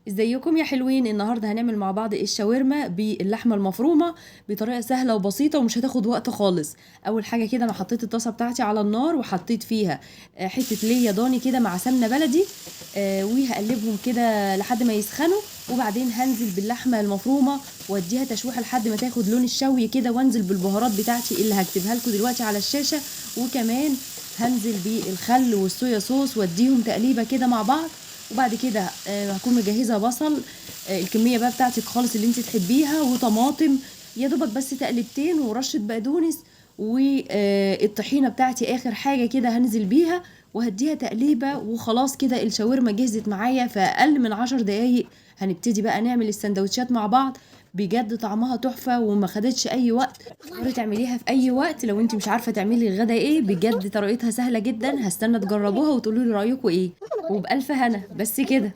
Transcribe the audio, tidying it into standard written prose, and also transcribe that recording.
ازيكم يا حلوين؟ النهارده هنعمل مع بعض الشاورما باللحمه المفرومه بطريقة سهلة وبسيطة ومش هتاخد وقت خالص. اول حاجة كده انا حطيت الطاسه بتاعتي على النار وحطيت فيها حتة ليا ضاني كده مع سمنه بلدي، وهقلبهم كده لحد ما يسخنوا، وبعدين هنزل باللحمه المفرومه واديها تشويحه لحد ما تاخد لون الشوي كده، وانزل بالبهارات بتاعتي اللي هكتبها لكم دلوقتي على الشاشة، وكمان هنزل بالخل والصويا صوص واديهم تقليبه كده مع بعض. وبعد كده هكون مجهزة بصل، الكمية بقى بتاعتك خالص اللي انت تحبيها، وطماطم يا دوبك بس تقلبتين، ورشه بقدونس، والطحينه بتاعتي اخر حاجة كده هنزل بيها وهديها تقليبه، وخلاص كده الشاورما جهزت معايا في اقل من 10 دقايق. هنبتدي بقى نعمل السندوتشات مع بعض، بجد طعمها تحفة وما خدتش اي وقت، تقدري تعمليها في اي وقت لو انت مش عارفه تعملي الغدا ايه، بجد طريقتها سهلة جدا. هستنى تجربوها وتقولوا لي رايكم ايه، وبألف هنا. بس كده.